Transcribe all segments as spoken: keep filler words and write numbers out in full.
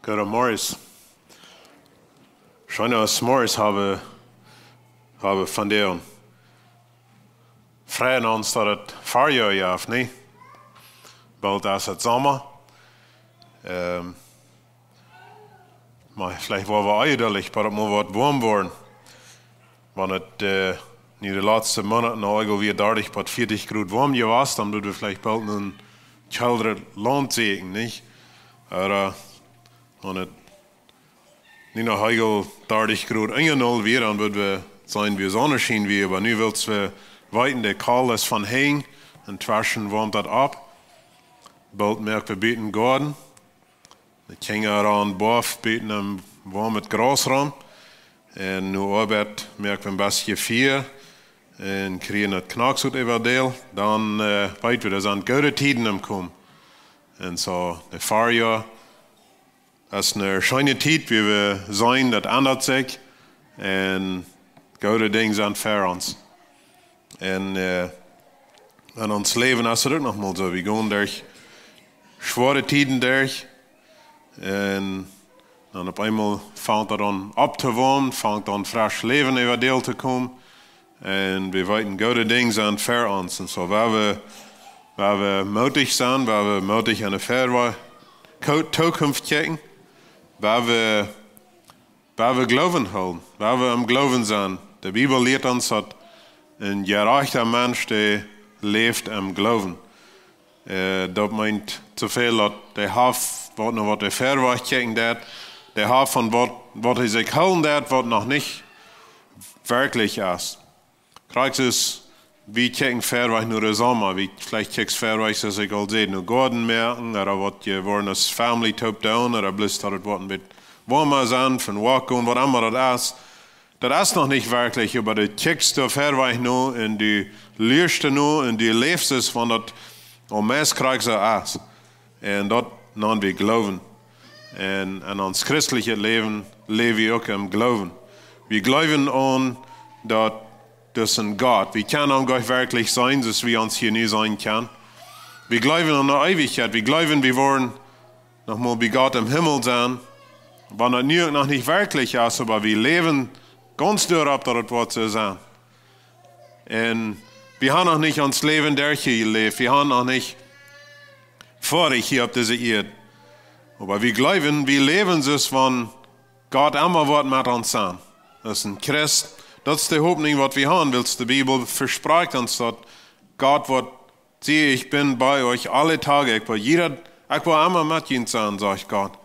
Goodemorjes. Scheen aus Morjes haben, haben von dir. Freien ons daut et Farjoa jeft, nä? Boolt es et Somma. Ähm, oba veleicht woaren wie onjeduldich, oba et mott woat woam woaren. Wan et, äh, nu de latste Moonat noch irjentwua dartich bat vieetich Grod woam jewast, dan wudden wie veleicht boolt een kjeldret Launt seenen, nich? Ooda wan et nu noch irjentwua dartich Grod unja null wia, dan wudden wie seenen, woo Sonneschien wia. Oba nu wiels wie weeten, de Kolt es von hinjen, eenjemol woamt daut opp. Boolt moak wie buten Goaden. De Kjinja rannen bowen buten em woamen Graus rom. Un nu Oabeit moak wie een bät Fia un kjrieen daut Knacksut äwadäl. Dan, äh, weet wie, doa sent goode Tieden aum komen. Un soo, de Farjoa es eene scheene Tiet, wua wie seenen, daut endat sikj. Un goode Dinja sent ver ons. Un, äh, en ons Läwen es et uk noch mol soo. Wie gonen derch schwoare Tieden derch. Un dan opp eemol fangt et aun opptowoamen, fangt aun fresch Läwen äwadäl to komen. Un wie weeten, goode Dinja sent ver ons. Un soo, wan wie, wan wie mootich sent, wan wie mootich aun de Verwa-, Ko-, Tookunft kjikjen, wan wie, wan wie Gloowen hoolen, wan wie em Gloowen sent. De Bibel lieet ons, daut een jerajchta Mensch, dee läft em Gloowen. Äh, daut meent soo väl, daut dee haft waut, no waut dee verwoat kjikjen deit, dee haft von waut, waut hee sikj hoolen deit, waut noch nich werkjlich es. Krakjt soo aus wie kjikjen verwoat no de Somma, wie veleicht kjikjst verwoat, soo aus ekj aul säd, no Goaden moaken, ooda waut jie woaren aus Family toop doonen, ooda bloos daut et woat een bät woama sennen, fa een walk gonen, waut emma daut es. Daut es noch nich werkjlich, oba du kjikjst doa verwoat no un du luascht no un du läfst es, wan daut aum meist krakjt soo es. Un daut nanen wie Gloowen. Un en ons christeljet Läwen läw wie uk em Gloowen. Wie gloowen aun daut, daut es een Gott. Wie kjennen am goanich werkjlich seenen, soo aus wie ons hia nu seenen kjennen. Wie gloowen aun de Eewichkjeit. Wie gloowen, wie woaren noch mol bie Gott em Himmel sennen. Wan daut nu uk noch nich werkjlich es, oba wie läwen gaunz doaropp, daut et woat soo sennen. Un wie haben noch nich ons Läwen derchjeläft. Wie haben noch nich foadich hia opp dise Ieed. Oba wie gloowen, wie läwen soo aus wan Gott emma woat met ons sennen. Daut es een Christ. Daut es de Hopninj, waut wie haben, wiels de Bibel vesprakjt ons, daut Gott woat Siehe, ich bin bei euch alle Tage. Ekj woa jieda, ekj woa emma met junt sennen, sajcht Gott.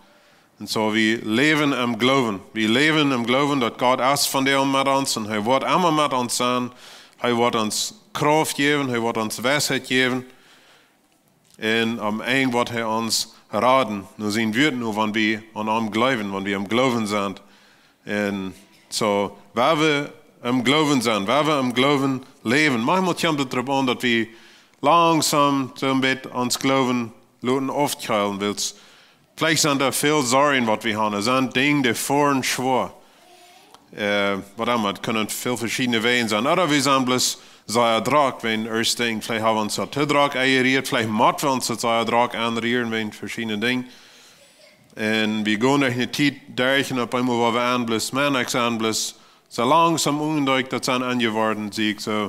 Un soo, wie läwen em Gloowen. Wie läwen em Gloowen, daut Gott es vondoag met ons un hee woat emma met ons sennen. Hee woat ons Krauft jäwen, hee woat ons Weisheit jäwen. Un aum Enj woat hee ons raden. Nu sent wie nu, wan wie aun am gloowen, wan wie em Gloowen sent. Un soo, wan wie em Gloowen sent, wan wie em Gloowen läwen. Maunchmol kjemt et doaropp aun, daut wie langsom soo een bät ons Gloowen loten aufkjeelen, wiels veleicht sent doa väl Sorjen, waut wie haben. Doa sent Dinja, dee foaren schwoa. Äh, waut emma, et kjennen väl veschiedne Wäaj sennen. Ooda wie sent bloos sea drock, wan wie denkjen, veleicht haben wie ons daut too drock aunjerieet, veleicht motten wie ons daut sea drock aunrieren, wäajen veschiedne Dinja. Un wie gonen derch eene Tiet derch un opp eemol woa wie aun bloos, Maun, ekj sie bloos soo langsom unjeduakt, daut sent aunjeworden, sie ekj soo,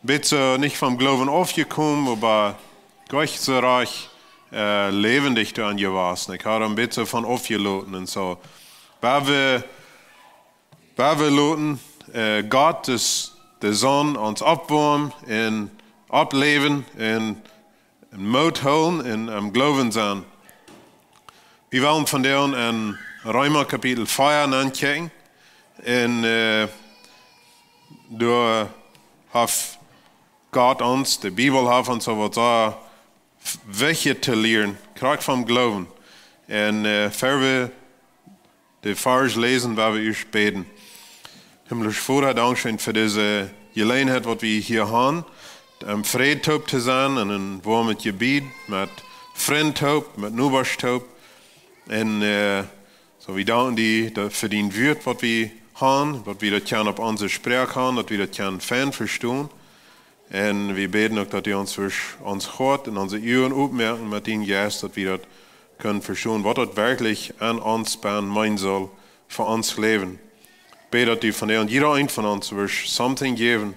bät soo nich vom Gloowen aufjekomen, oba doch soo rajcht, äh, läwendich doa aunjewast. Ekj hab een bät von aufjeloten un soo. Wan wie, wan wie loten, äh, Gott, de Sän, ons oppwoamen un oppläwen un un Moot hoolen un em Gloowen sennen. Wie wellen vondoag en Reema Kapitel vea ankjikjen. Un, äh, doa haft Gott ons, de Bibel haft ons waut sea wichtjet to lieren, krakjt vom Gloowen. Un, äh, ver wie de Varsch läsen, woa wie ieescht bäden. Himmlischa Voda, dankscheen fa dise Jeläajenheit, waut wie hia haben, em Fräd toop to sennen, en een woamet Jebied, met Frind toop, met Nobasch toop. Un, äh, soo, wie danken die daut fa dien Wuat, waut wie haben, daut wie daut kjennen opp onse Sproak haben, daut wie daut kjennen fein vestonen. Un wie bäden uk, daut du ons, ons Hoat un onse Uagen opmoakst met dienen Jeist, daut wie daut kunnen vestonen, waut daut werkjlich aun ons bennen meenen saul fa ons Läwen. Bäd daut du vondoag aun jieda eenen von ons wurscht something jäwen,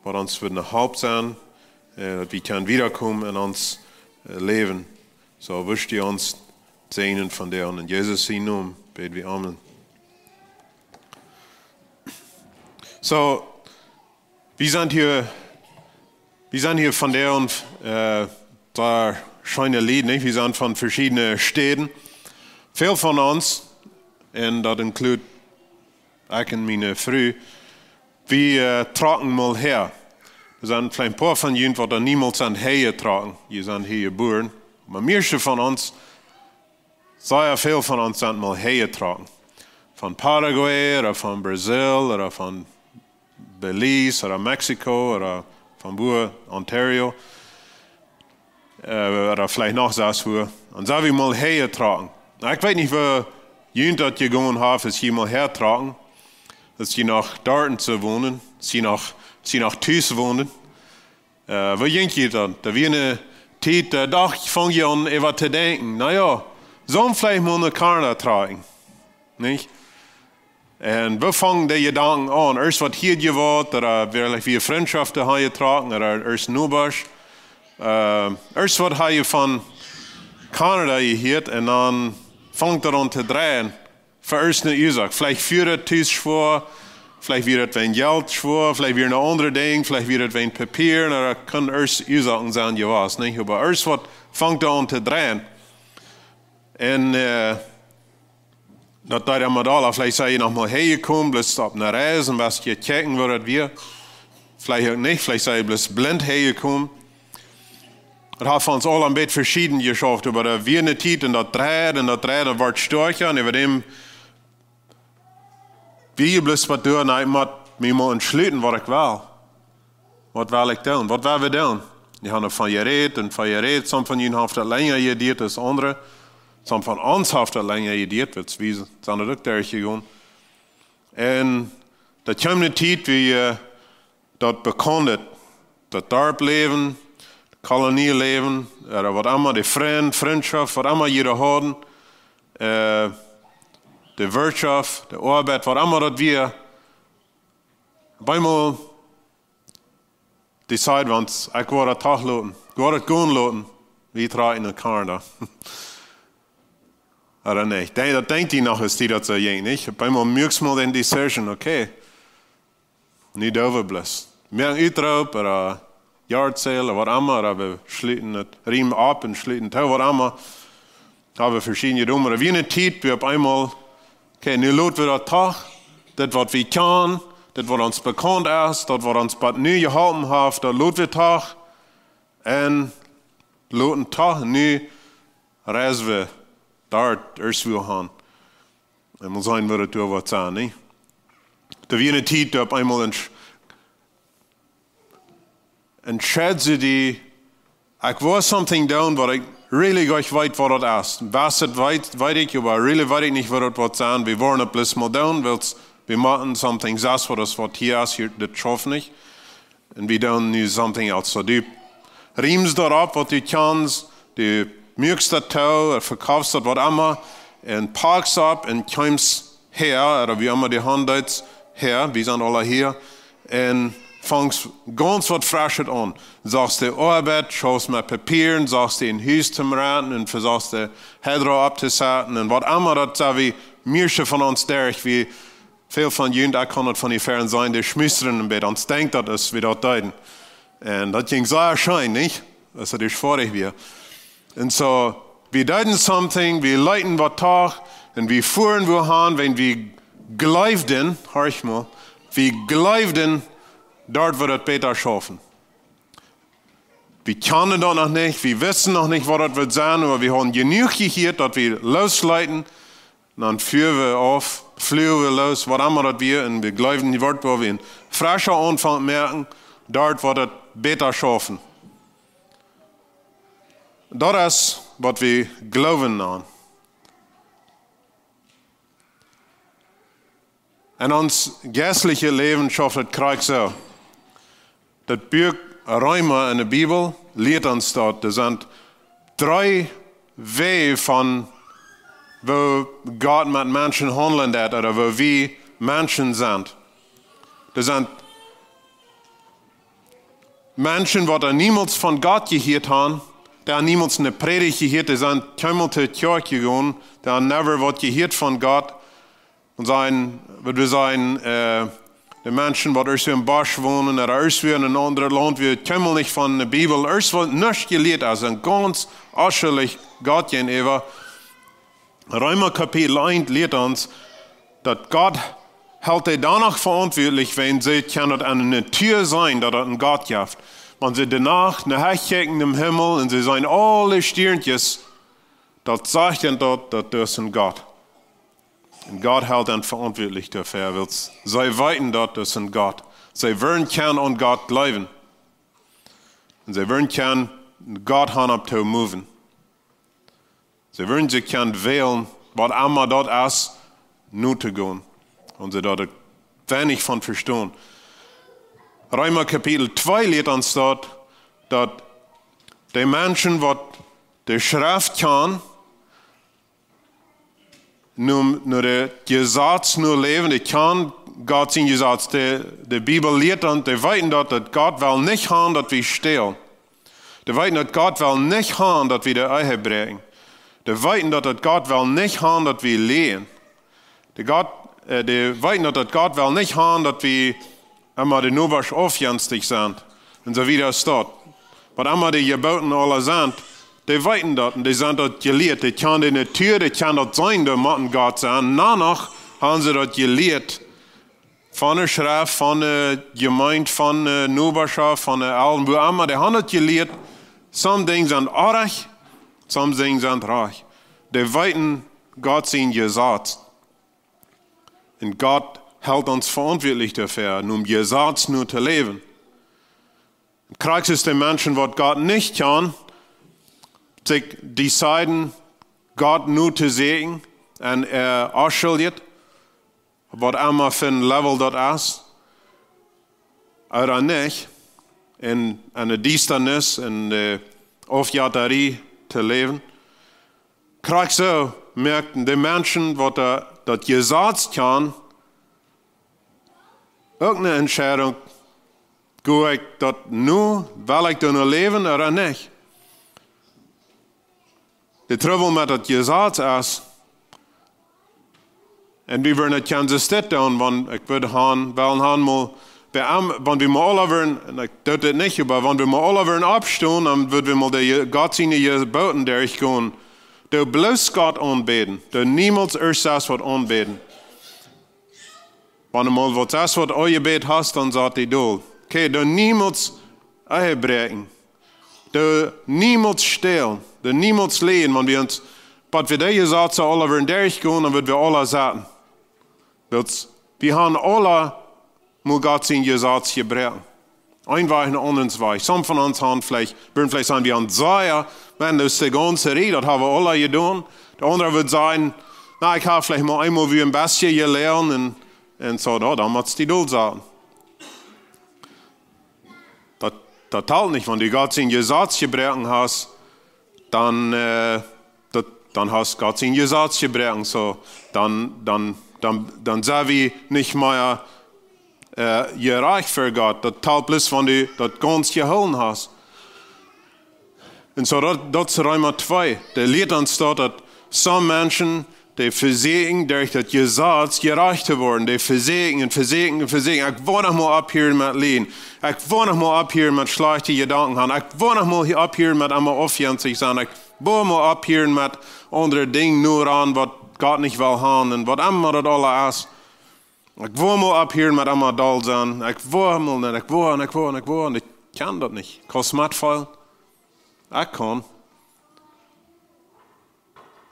waut ons wudd ne Help sennen, äh, daut wie kjennen wiedakomen en ons, äh, Läwen. Soo wurscht du ons säajnen vondoag. En Jesus sienen Nomen bäd wie, Amen. Soo, wie sent hia, wie sent hia vondoag, äh, doa scheene Lied, nich? Wie sent von veschiedne Städen. Väl von ons, un daut include ekj un miene Fru, wie, äh, trocken mol häa. Doa sent veleicht een poa von junt, waut doa niemols sent häa jetrocken. Jie sent hia jebuaren. Oba mieeschte von ons, sea väl von ons sent mol häa jetrocken. Von Paraguay ooda von Brasil ooda von Belize ooda Mexiko ooda von wua, Ontario, äh, ooda veleicht noch sest wua. Un sent wie mol häa jetrocken. Ekj weet nich, woo junt daut jegonen haft, aus jie mol häa trocken. Aus jie noch doa soo wonen, aus jie noch, aus jie noch tus wonen. Äh, woo jinkj junt daut? Doa wia eene Tiet, doa docht jie, fungen jie aun, äwa to denkjen. Na jo, soo veleicht mol no Kanada trocken. Nich? Un woo fungen dee Jedanken aun? Ieescht waut hieed jie waut, ooda veleicht wia Frintschoft doa jetrocken, ooda ieescht Nobasch. Äh, ieescht waut hieed jie von Kanada jehieet, un dan funk daut aun to dreien. Fa ieescht ne Uasoak. Veleicht wia daut tus schwoa, veleicht wia daut wäajen Jelt schwoa, veleicht wia daut een aundret Dinkj, veleicht wia daut wäajen Papieren, ooda daut kunnen ieescht Uasoaken sennen jewast, nich? Oba ieescht waut funk doa aun to dreien. Un, äh, daut deed emma dolla. Veleicht sie jie noch mol häajekomen, bloos opp ne Reis, un waut jie kjikjen, woo daut wia. Veleicht uk nich, veleicht sie jie bloos blint häajekomen. Daut haft fa ons aula een bät veschieden jeschauft, oba doa wia eene Tiet un daut dreid un daut dreid un wort stoakja un äwa däm wia jie bloos waut doonen, na, ekj mott mie mol entschluten, waut ekj well. Waut well ekj doonen? Waut well wie doonen? Dee haben von jerät un von jerät. Some von junt haft daut lenja jedieet aus aundre. Some von ons haft daut lenja jedieet, wiels wie sent daut uk derchjegonen. Un daut kjeem ne Tiet, wua, äh, daut bekaunt, daut Darpläwen, Kolonieläwen, ooda waut emma, de Frind, Frintschoft, waut emma jie hauden, äh, de Wirtschoft, de Oabeit, waut emma daut wia, opp eemol decide wie ons, ekj woa daut doch loten, ekj woa daut gonen loten, wie trocken no Kanada. Ooda nich? Denkj, daut denkjt jie noch, aus jie daut soo jinjen, nich? Opp eemol muakst mol dän decision, okay. Nu doo wie bloos. Wie moaken Utroop, ooda Yard Sale, ooda waut emma, ooda wie schluten daut Riemen opp un schluten too, waut emma. Haben wie veschiedne jedonen. Oba wia ne Tiet, wua opp eemol, okay, nu lot wie daut doch, daut waut wie kjennen, daut waut ons bekaunt es, daut waut ons bat nu jeholpen haft, daut lot wie doch. Un loten doch nu reisen wie doa ieescht wua han. Un mol seenen, woo daut doa woat sennen, nä? Doa wia ne Tiet, doa opp eemol en, entscheid ekj, ekj woa something doonen, waut ekj really goanich weet, waut daut es. Waut daut weet, weet ekj, oba really weet ekj nich, waut daut woat sennen. Wie woaren daut bloos mol doonen, wiels wie motten something, sest waut es, waut hia es, hia, daut schauft nich. Un wie doonen nu something else. Soo, du riemst daut opp, waut du kjanst, du muakst daut too, ooda vekofst daut, waut emma, un packst opp un kjeemst häa, ooda woo emma du han deist, häa, wie sent aula hia, un fangst gaunz waut Freschet aun. Sajchst de Oabeit, schaufst met Papieren, sajchst de een Hus to renten un vesajchst de Hydro opptosetten un waut emma, daut sent wie, mieeschte von ons derch, wie väl von junt, ekj kaun daut von hia fern seenen, dee schmustren een bät, ons denkjt daut es, woo daut deeden. Un daut jinkj sea scheen, nich? Aus daut ieescht foadich wia. Un soo, wie deeden something, wie leeten waut doch, un wie fuaren wua han, wiels wie jleewden, horch mol, wie jleewden, doa wudd daut bäta schaufen. Wie kjanden daut noch nich, wie wisten noch nich, waut daut wudd sennen, oba wie hauden jenuach jehieet, daut wie losleeten, dan fuaren wie auf, fluagen wie los, waut emma daut wia, un wie jleewden, doa wudd wie een frescha Aunfank moaken, doa wudd daut bäta schaufen. Daut es, waut wie jleewen dan. En ons jeistlichet Läwen schauft daut krakjt soo. Daut Buak Reema en de Bibel lieet ons daut. Doa sent dree Wee von woo Gott met Menschen haundlen deit ooda woo wie Menschen sent. Doa sent Menschen, waut niemols von Gott jehieet haben, dee haben niemols eene Prädicht jehieet, dee sent kjeenmol to Kjoakj jegonen, dee haben never waut jehieet von Gott. Un sent, waut wie sajen, äh, de Menschen, waut ieescht em Busch wonen ooda ieescht en een aundret Launt, wua kjeenmol nich von de Bibel ieescht waut nuscht jelieet, aus een gaunz onschulja Gott jäajenäwa. Reema Kapitel eent lieet ons, daut Gott helt dee doano veauntwuatlich, wan see kjennen daut aun de Natua seenen, daut daut een Gott jeft. Wan see de Nacht no Hecht kjikjen em Himmel un see seenen aule Stiernkjes, daut sajcht an daut, daut doa es een Gott. Un Gott helt an veauntwuatlich doafäa, wiels see weeten, daut doa es een Gott. See wudden kjennen aun Gott jleewen. Un see wudden kjennen Gott han opp to moven. See wudden sikj kjennen wälen, waut emma daut es, nu to gonen. Un see daut weinich von vestonen. Reema Kapitel twee lieet ons daut, daut de Menschen, waut de Schreft kjanen, nu, nu de Jesaz nu läwen, dee kjanen Gott sien Jesaz. De, de Bibel lieet dan, dee weeten daut, daut Gott well nich han, daut wie stälen. Dee weeten, daut Gott well nich han, daut wie de Ehe bräakjen. Dee weeten daut, daut Gott well nich han, daut wie läajen. De Gott, äh, dee weeten daut, daut Gott well nich han, daut wie emma de Nobasch aufjenstich sent. Un soo wieda es daut. Waut emma de Jeboten aula sent, dee weeten daut un dee sent daut jelieet. Dee kjanen de Natua, dee kjanen daut seenen, dee motten Gott sennen. Doano haben see daut jelieet. Von de Schreft, von de Jemeent, von de Nobaschoft, von de Elren, wua emma, dee haben daut jelieet. Some Dinja sent oajch, some Dinja sent rajcht. Dee weeten Gott sien Jesaz. Un Gott helt ons veauntwuatlich doafäa, om Jesaz nu to läwen. Krakjt es de Menschen, waut Gott nich kjanen, sikj deciden, Gott nu to sieekjen un, äh, onschulja, waut emma fa een Level daut es, ooda nich, en, en de Diestanis, en de Aufjettarie to läwen. Krakjt soo moaken de Menschen, waut daut, daut Jesaz kjanen, uk eene Entscheidunk, go ekj daut nu, well ekj doano läwen ooda nich? De Trubbel met daut Jesaz es, un wie wudden daut kjennen soo dit doonen, wan ekj wudd han, wellen han mol, bie am, wan wie mol aula wudden, un ekj doo dit nich, oba wan wie mol aula wudden oppstonen, dan wudden wie mol de Je-, Gott siene Jeboten derchgonen. Doo bloos Gott aunbäden. Doo niemols ieescht selfst waut aunbäden. Wan du mol waut selfst waut aunjebät hast, dan sajcht dee dol. Okay, doo niemols Ehe bräakjen. Doo niemols stälen. Doo niemols läajen, wan wie ons, waut wie dee Jesazen aula wudden derchgonen, dan wudden wie aula sitten. Wiels, wie haben aula mol Gott sien Jesaz jebroaken. Een Wajch un een aundren Wajch. Some von ons haben veleicht, wudden veleicht sajen, wie haben sea, Maun, daut es de gaunze Rieej, daut haben wie aula jedonen. De aundra wudd sajen, na, ekj hab veleicht mol eemol wada een bät jeläajent un, un soo, no, dan motst du dol sennen. Daut, daut talt nich, wan du Gott sien Jesaz jebroaken hast, dan, äh, daut, dan hast Gott sien Jesaz jebroaken, soo, dan, dan, dan, dan sent wie nich mea, äh, jerajcht ver Gott. Daut talt bloos, wan du daut gaunz jehoolen hast. Un soo, daut, daut es Reema twee. Dee lieet ons daut, daut some Menschen, dee vesieekjen derch daut Jesaz jerajcht to woaren. Dee vesieekjen un vesieekjen un vesieekjen. Ekj well noch mol opphieren met läajen. Ekj well noch mol opphieren met schlajchte Jedanken haben. Ekj well noch mol hia opphieren met emma aufjenstich sennen. Ekj well mol opphieren met aundre Dinja nu aun, waut Gott nich well haben un waut emma daut aula es. Ekj well mol opphieren met emma dol sennen. Ekj well mol nich, ekj well un ekj well un ekj well un ekj kaun daut nich. Kost met väl. Ekj kaun.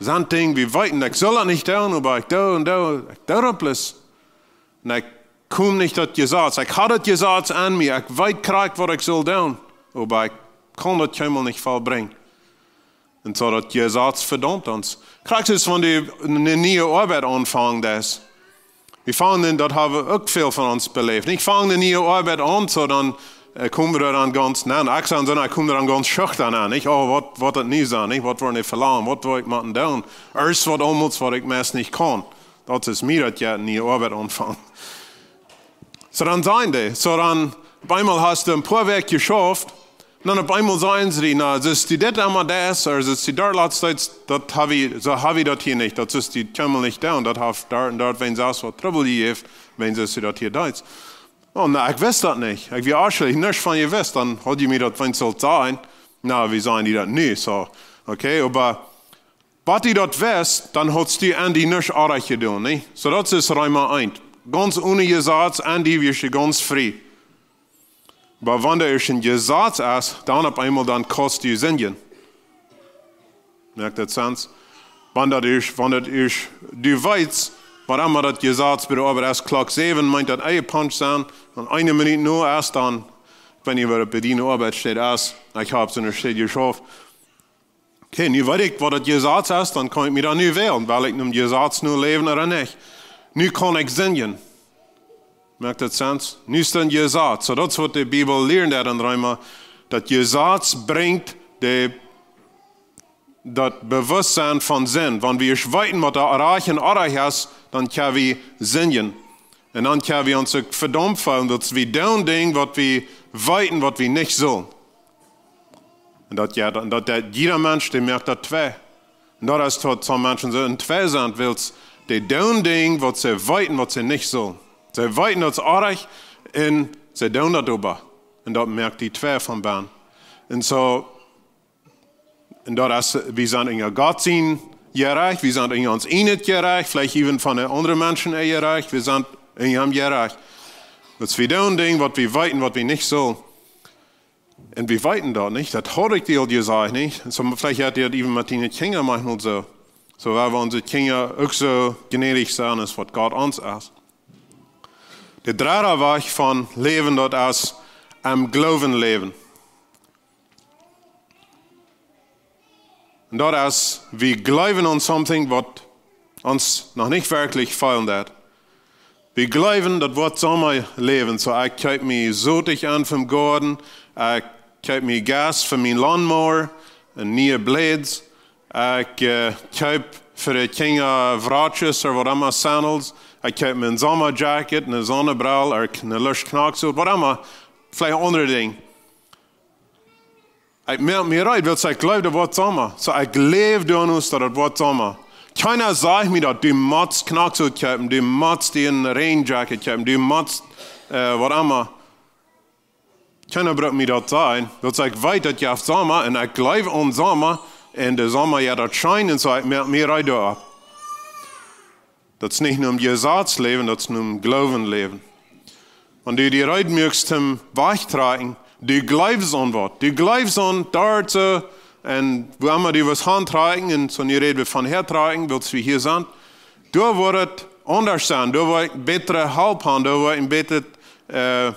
Daut sent Dinja, wie weeten, ekj saul daut nich doonen, oba ekj doo un doo, ekj doo daut bloos. Un ekj kom nich daut Jesaz. Ekj hab daut Jesaz aun mie. Ekj weet krakjt, waut ekj saul doonen. Oba ekj kaun daut kjeenmol nich vollbrinjen. Un soo daut Jesaz vedaumt ons. Krakjt es, wan du eene niee Oabeit aunfangen deist. Wie fangen, daut haben uk väl von ons beläft. Ekj fang eene niee Oabeit aun, soo dan, Ekj kom doa dan gaunz, nä, ekj sie soo, ekj kom doa dan gaunz schuchtren aun, nich? Oh, waut, waut daut nu sent, nich? Waut woaren dee velangen? Waut woa ekj motten doonen? Ieescht waut aulemol, waut ekj meist nich kaun. Daut es mie daut je nie Oabeit aunfangen. Soo dan sent dee, soo dan, opp eemol hast du een poa Wäakj jeschauft, un dan opp eemol sajen see die, na, sitst du dit emma daut, ooda sitst du doa latst, daut ha wie, soo ha wie daut hia nich, daut sitst du kjeenmol nich doa, un daut haft doa un doa, wan sest waut Trubbel jejäft, wan sitst du daut hia doa. Oh, na, ekj wist daut nich. Ekj wia actually nuscht von jewist. Dan haud jie mie daut wan sullt sajen. Na, wie sajen die daut nu, soo. Okay, oba waut du daut wist, dan haudst du aun die nuscht oajch jedonen, nä? Soo daut es Reema eent. Gaunz one Jesaz, aun die wieescht du gaunz frie. Oba wan doa ieescht een Jesaz es, dan opp eemol dan kaust du sindjen. Moakt daut Sense? Wan daut es, wan daut es, du weetst, waut emma daut Jesaz bie de Oabeit es, Klock säwen meent daut eenjepuncht sennen, un eene Minut no es dan, ekj weet nich, waut bie die Oabeit steit es, ekj hab soo eene Städ jeschauft. Okay, nu weet ekj, waut daut Jesaz es, dan kaun ekj mie dan nu wälen, well ekj no Jesaz nu läwen ooda nich. Nu kaun ekj sindjen. Moakt daut Sense? Nu es een Jesaz. Soo, daut es waut de Bibel lieet doa en Reema, daut Jesaz brinjt de daut Bewusstsein von Sind. Wan wie ieescht weeten, waut doa rajcht un oajch es, dan kjenn wie sindjen. Un dan kjenn wie ons uk vedaumt feelen, daut wie doonen Dinja, waut wie weeten, waut wie nich sullen. Un daut, jo, un daut, daut jieda Mensch, dee moakt daut twei. Un daut es waut sommje Menschen soo en twei sent, wiels dee doonen Dinja, waut see weeten, waut see nich sullen. See weeten, daut es oajch, un see doonen daut oba. Un daut moakt die twei von bennen. Un soo, un daut es, wie sent unja Gott sien Jerecht, wie sent unja ons ieejnet Jerecht, veleicht even von de aundre Menschen äa Jerecht, wie sent unja am Jerecht. Daut wie doonen Dinja, waut wie weeten, waut wie nich sullen. Un wie weeten daut nich, daut haud ekj die aul jesajcht, nich? Un soo, veleicht haft daut even met diene Kjinja maunchmol soo. Soo, wan wie onse Kjinja uk soo jnädich sent, aus waut Gott ons es. De dredde Wajch von läwen, daut es em Gloowen läwen. Un daut es, wie gloowen aun something, waut ons noch nich werkjlich feelen deit. Wie gloowen, daut woat Somma läwen. Soo, ekj kjeep mie Sotich aun vom Goaden, ekj kjeep mie Gas fa mien lawnmower, un niee blades, ekj, äh, kjeep fa de Kjinja Wratjes ooda waut emma, sandals, ekj kjeep mie een Somma Jacket, eene Sonnebrill, ooda eene Lust Knacks ooda waut emma, veleicht aundre Dinja. Ekj moak mie reed, wiels ekj jleewd, daut woat Somma. Soo, ekj jleewd doaraun, daut daut woat Somma. Kjeena sajcht mie daut, du motst Knacks kjeepen, du motst die een Rain Jacket kjeepen, du motst, äh, waut emma. Kjeena brukt mie daut sajen, wiels ekj weet, daut jeft Somma, un ekj jleew aun Somma, un de Somma, jo, daut schient, un soo, ekj moak mie reed doaropp. Daut es nich no een Jesaz läwen, daut es no een Gloowen läwen. Wan du die reed moakst toom wajchtrakjen, du jleefst aun waut. Du jleefst aun doa soo, un wua emma du waut hantrakjen, un soo nu räd wie von häatrakjen, wiels wie hia sent. Doa woat et aundasch sennen, doa woat et bätre Help haben, doa woat et bätre, äh,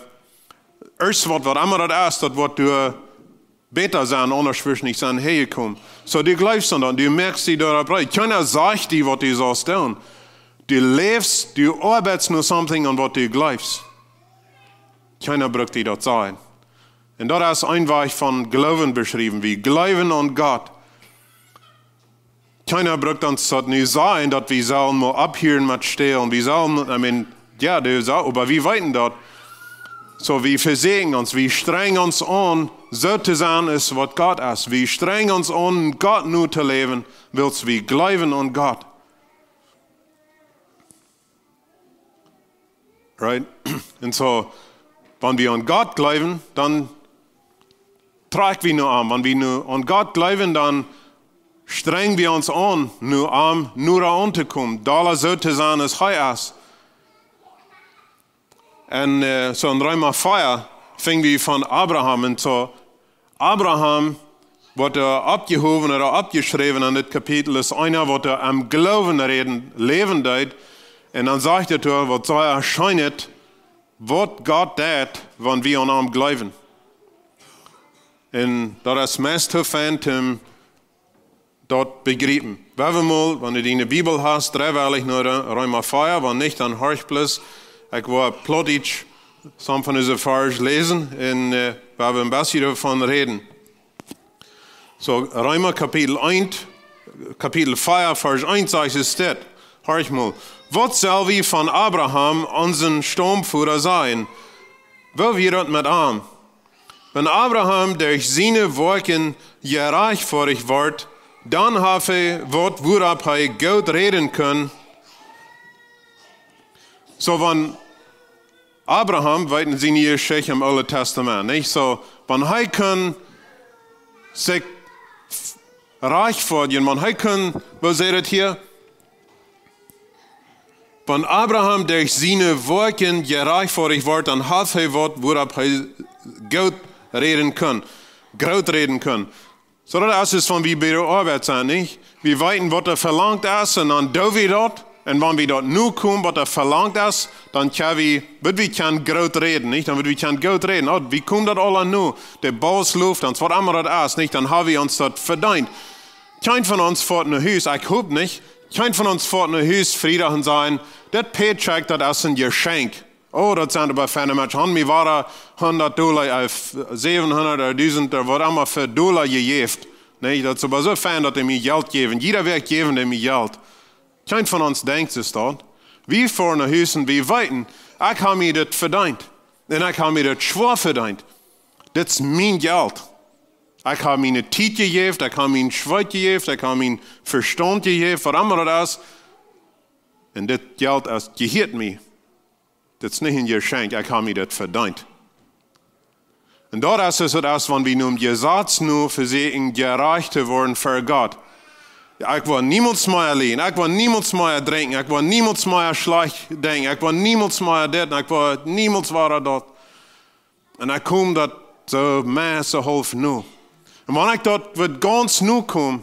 ieescht waut, waut emma daut es, daut woat doa bäta sennen, aundasch wurscht nich sennen häajekomen. Soo, du jleefst aun daut, du moakst die doaropp reed. Kjeena sajcht die, waut du saust doonen. Du läfst, du oabeitst no something aun waut du jleefst. Kjeena brukt die daut sajen. Un daut es een Wajch von Gloowen beschräwen. Wie jleewen aun Gott. Kjeena brukt ons daut nu sajen, daut wie sellen mau opphieren met stälen. Wie sellen, I mean, jo, dee sell, oba wie weeten daut. Soo, wie vesieekjen ons, wie strenjen ons aun, soo to sennen aus waut Gott es. Wie strenjen ons aun, Gott notoläwen, wiels wie jleewen aun Gott. Right? Un soo, wan wie aun Gott jleewen, dan trakj wie no am. Wan wie nu aun Gott jleewen, dan strenj wie ons aun, no am noda auntokomen, dolla soo to sennen aus hee es. Un, äh, soo en Reema vea finj wie von Abraham. Un soo, Abraham woat doa oppjehowen ooda oppjeschräwen en dit Kapitel, es eena, waut doa em Gloowen räden, läwen deed. Un dan sajcht et doa, waut sea schient, waut Gott deit, wan wie aun am jleewen. Un daut es meist too fein, om daut to bejriepen. Wan wie mol, wan du diene Bibel hast, dreih wie no Re-, Reema vea, wan nich, dan horch bloos. Ekj woa Plautdietsch some von dise Varsch läsen, un, äh, Wie haben ein bisschen davon reden. So, Römer Kapitel eins, Kapitel vier, Vers eins sagt es dit. Horch mol. Waut sell wie von Abraham, onsen Staumvoda, sajen? Woo wia daut met am? Wan Abraham derch siene Woakjen jerajchtfoadicht wort, dan haft hee waut, wuaropp hee Gott räden kunn. So, wan Abraham, weet wie, siene Jeschicht em Oolen Tastament, nich? So, wan hee kunn sikj rajchtfoadjen, wan hee kunn, woo sajcht et hia? Wan Abraham derch siene Woakjen jerajchtfoadicht wort, dan haft hee waut, wuaropp hee Gott räden kunn, Gott räden kunn. So daut es, es wan wie bie de Oabeit sent, nich? Wie weeten, waut doa velangt es, un dan doo wie daut. Un wan wie daut nokomen, waut doa velangt es, dan kjenn wie, woa wie kjennen Gott räden, nich? Dan woa wie kjennen Gott räden. Oh, wie komen daut aula no. De Bausloof, dan waut emma daut es, nich? Dan hab wie ons daut vedeent. Kjeen von ons foat no Hus, ekj hop nich. Kjeen von ons foat no Hus Friedach un sajen: "Dit Paycheck, daut es een Jeschenkj." Oh, daut sent oba feine Menschen. Haben mie wada hundat Dolla, äh, säwenhundat ooda dusent, ooda waut emma fa Dolla jejäft. Nä, daut es oba soo fein, daut dee mie Jelt jäwen. Jieda Wäakj jäwen dee mie Jelt. Kjeen von ons denkjt soo daut. Wie foaren no Hus un wie weeten, ekj hab mie dit vedeent. Un ekj hab mie dit schwoa vedeent. Dit es mien Jelt. Ekj hab miene Tiet jejäft, ekj hab mien Schweet jejäft, ekj hab mien Vestaunt jejäft, waut emma daut es. Un dit Jelt es, jehieet mie. Dit es nich een Jeschenkj, ekj hab mie dit vedeent. Un daut es, es et, aus wan wie no däm Jesaz no vesieekjen, jerajcht to woaren ver Gott. Jo, ekj woa niemols mea lieen, ekj woa niemols mea drinkjen, ekj woa niemols mea schlajcht denkjen, ekj woa niemols mea dit, un ekj woa niemols wada daut. Un ekj kom daut soo meist soo haulf no. Un wan ekj daut woat gaunz nokomen,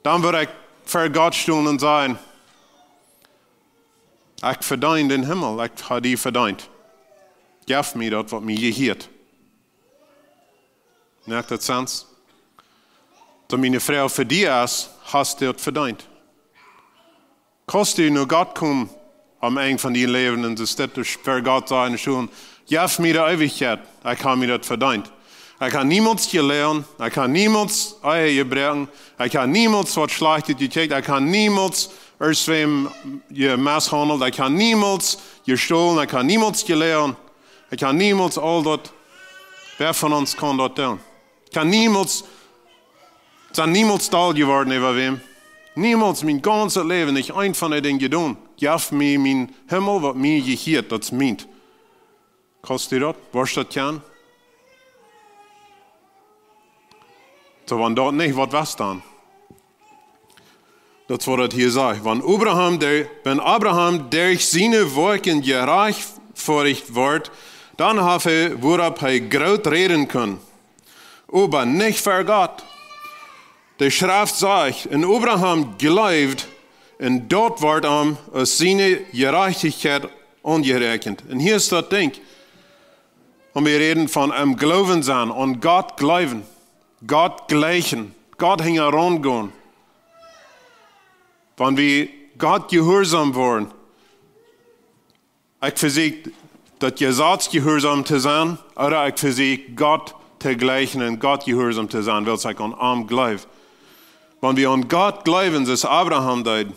dan woa ekj ver Gott stonen un sajen: "Ekj vedeen dän Himmel, ekj hab dee vedeent. Jeff mie daut, waut mie jehieet." Moakt daut Sens? Dan miene Froag fa die es: Hast du daut vedeent? Kaust du no Gott komen aum Enj von dien Läwen un soo steit ver Gott sajen: "Scheen, jeff mie de Eewichkjeit, ekj hab mie daut vedeent. Ekj hab niemols jeloagen, ekj hab niemols Ea jebroaken, ekj hab niemols waut Schlajchtet jekjikjt, ekj hab niemols irjentwäm jemishaundelt, ekj hab niemols jestolen, ekj hab niemols jeloagen, ekj hab niemols aul daut." Wäa von ons kaun daut doonen? Ekj hab niemols, sie niemols doll jeworden äwa wäm. Niemols, mien gaunzet Läwen, nich eent von dee Dinja jedonen. Jeff mie mienen Himmel, waut mie jehieet, daut es mient. Kaust du daut? Woascht daut kjennen? So, wan daut nich, waut wia dan? Daut es, waut et hia sajcht. Wan Abraham, de, wan Abraham derch siene Woakjen jerajchtfoadicht wort, dan haft hee, wuaropp hee Gott räden kunn. Oba nich ver Gott. De Schreft sajcht: "Un Abraham jleewd, un daut wort am aus siene Jerajchtichkjeit aunjeräakjent." Un hia es daut Dinkj. Un wie räden von aum Gloowen sennen, aun Gott jleewen, Gott jlikjen, Gott hinjaraun gonen. Wan wie Gott jehuarsom woaren, ekj vesieekj daut Jesaz jehuarsom to sennen, ooda ekj vesieekj Gott to jlikjen un Gott jehuarsom to sennen, wiels ekj aun am jleew. Wan wie aun Gott jleewen, soo aus Abraham deed,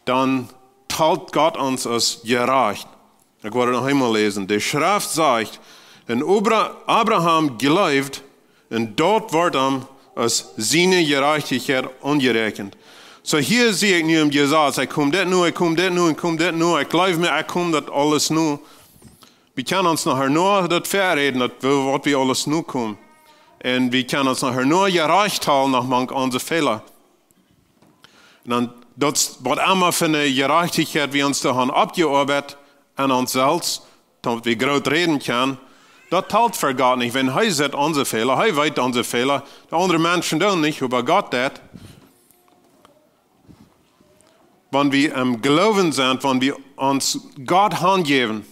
dan talt Gott ons aus jerajcht. Ekj woa et noch eemol läsen. De Schreft sajcht: "Un Abra-, Abraham jleewd, un daut wort am aus siene Jerajchtichkjeit aunjeräakjent." So, hia sie ekj nu em Jesaz. Ekj kom dit no, ekj kom dit no, ekj kom dit no. Ekj jleew mie, ekj kom daut aules no. Wie kjennen ons nohäa noch daut veräden, daut wie, waut wie aules nokomen. Un wie kjennen ons nohäa noch jerajcht hoolen, no mank onse Fäla. Un dan, daut es waut emma fa eene Jerajchtichkjeit wie ons doa han oppjeoabeit aun ons selfst, daut wie Gott räden kjennen, daut talt ver Gott nich. Wiels hee sitt onse Fäla, hee weet onse Fäla. De aundre Menschen doonen nich, oba Gott deit. Wan wie aum Gloowen sent, wan wie ons Gott hanjäwen,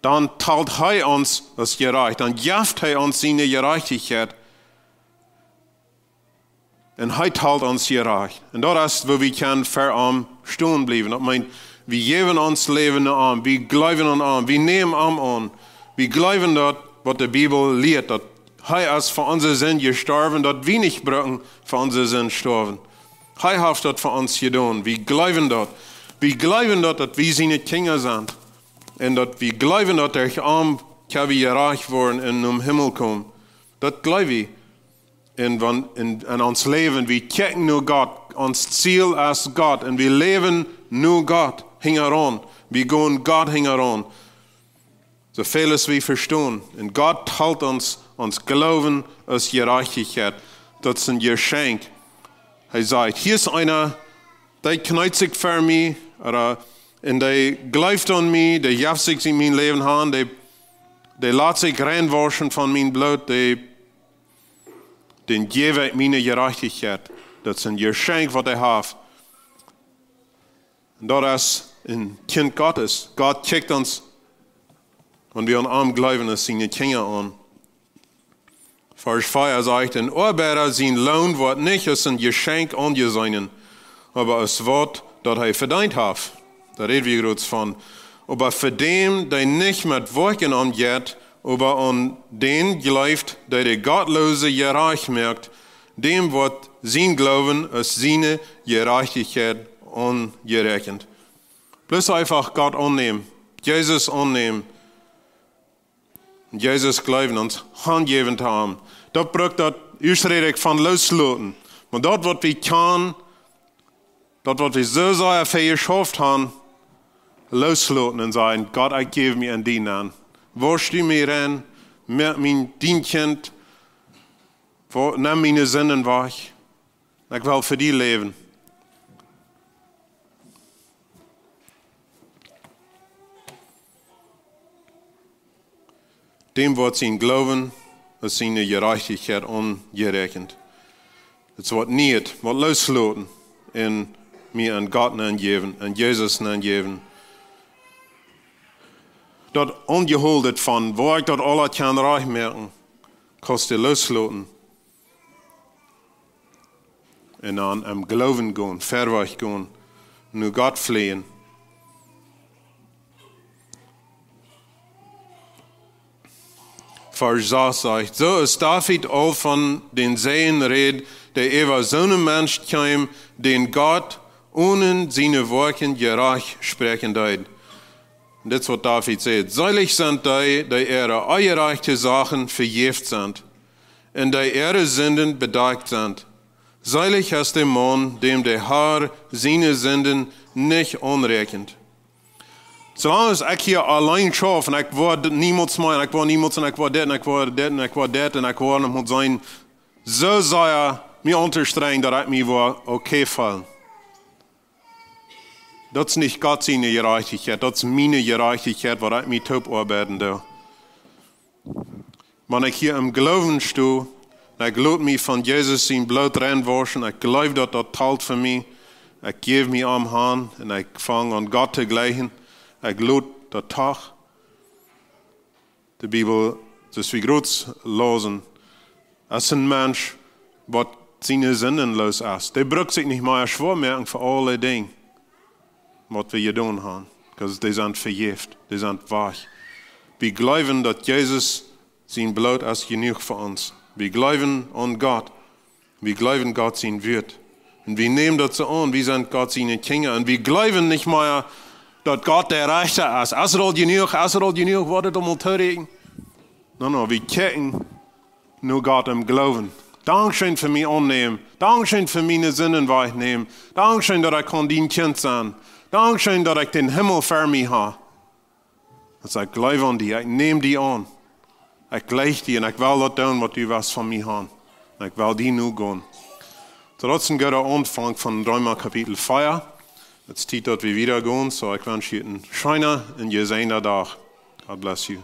dan talt hee ons aus jerajcht, dan jeft hee ons siene Jerajchtichkjeit. Un hee talt ons jerajcht. Un daut es, woo wie kjennen ver am stonen bliewen. Daut meent, wie jäwen ons Läwen no am, wie jleewen aun am, wie nämen am aun. Wie jleewen daut, waut de Bibel lieet, daut Hee es fa onse Sind jestorwen, daut wie nich brucken fa onse Sind stoawen. Hee haft daut fa ons jedonen. Wie jleewen daut. Wie jleewen daut, daut wie siene Kjinja sent. Un daut wie jleewen, daut derch am kjenn wie jerajcht woaren un nom Himmel komen. Daut jleew wie. Un wan en, en ons Läwen, wie kjikjen no Gott. Ons Ziel es Gott. Un wie läwen no Gott hinjaraun. Wie gonen Gott hinjaraun. Soo väl aus wie vestonen. Un Gott helt ons, ons Gloowen aus Jerajchtichkjeit. Daut es een Jeschenkj. Hee sajcht: Hia es eena, dee kjneet sikj ver mie, ooda, un dee jleeft aun mie, dee jeft sikj en mien Läwen han, dee, dee lat sikj reinwauschen von mien Bloot, dee, dän jäw ekj miene Jerajchtichkjeit. Daut es een Jeschenkj, waut hee haft. Un daut es een Kjint Gottes. Gott kjikjt ons, wan wie aun am jleewen, aus siene Kjinja aun. Varsch vea sajcht: Een Oabeida sien Loon woat nich aus een Jeschenkj aunjeseenen, oba aus waut, daut hee vedeent haft. Doa räd wie jrods von. Oba fa däm, dee nich met Woakjen aunjeit, oba aun dän jleeft, dee de Gottloose jerajcht moakt, däm woat sien Gloowen aus siene Jerajchtichkjeit aunjeräakjent. Bloos eefach Gott aunnämen, Jesus aunnämen. Un Jesus jleewen, ons hanjäwen to am. Daut brukt daut, ieescht räd ekj von loosloten. Oba daut, waut wie kjennen, daut, waut wie soo sea fa jeschauft han, loosloten un sajen: Gott, ekj jäw mie aun die aun. Wausch du mie rein, moak mie dien Kjint, wo-, nemm miene Sinden wajch. Ekj well fa die läwen. Däm woat sien Gloowen aus siene Jerajchtichkjeit aunjeräakjent. Daut es waut Nieet, waut loosloten un mie aun Gott nenjäwen, aun Jesus nenjäwen. Daut aunjeholdet von, woo ekj daut aula kjenn rajcht moaken, kaust du loosloten. Un dan em Gloowen gonen, verwoats gonen, no Gott fleejen. Varsch sas sajcht: Soo aus David aul von dän Säajen räd, dee äwa soon Mensch kjeem, dän Gott onen siene Woakjen jerajcht spräakjen deed. Un dit es waut David sajcht: Seelich sent dee, dee äare onjerajchte Sachen vejäft sent, un dee äare Sinden bedakjt sent. Seelich es de Maun, däm de Har siene Sinden nich aunräakjent. Soo lang aus ekj hia auleen schauf un ekj woa dit niemols mea, un ekj woa niemols, un ekj woa dit, un ekj woa dit, un ekj woa dit, un ekj woa noch mol sennen, soo sea mie aunstrenjen, daut ekj mie woa okay feelen. Daut es nich Gott siene Jerajchtichkjeit, daut es miene Jerajchtichkjeit, waut ekj mie toop oabeiden doo. Wan ekj hia em Gloowen sto, un ekj lot mie von Jesus sien Bloot reinwauschen, ekj jleew, daut daut talt fa mie, ekj jäw mie am han un ekj fang aun Gott to jleichen, ekj lot daut doch. De Bibel, soo aus wie jrod lausen, es een Mensch, waut siene Sinden loos es. Dee brukt sikj nich mea schwoa moaken fa aule Dinja, waut wie jedonen han. Because dee sent vejäft, dee sent wajch. Wie jleewen, daut Jesus sien Bloot es jenuach fa ons. Wie jleewen aun Gott. Wie jleewen Gott sien Wuat. Un wie nämen daut soo aun, wie sent Gott siene Kjinja. Un wie jleewen nich mea, daut Gott de Rechta es. Es et aul jenuach, es et aul jenuach, woat et aul mol toorieekjen? No, no, wie kjikjen no Gott em Gloowen. Dankscheen fa mie aunnämen. Dankscheen fa miene Sinden wajchnämen. Dankscheen, daut ekj kaun dien Kjint sennen. Dankscheen, daut ekj dän Himmel ver mie ha. Daut ekj jleew aun die, ekj näm die aun. Ekj jleich die un ekj well daut doonen, waut du west von mie han. Un ekj well die nogonen. Soo, daut es een gooda Aunfank von Reema Kapitel vea. Et es Tiet, daut wie wieda gonen. Soo, ekj wensch junt een scheena un jesäajenda Dach. God bless you.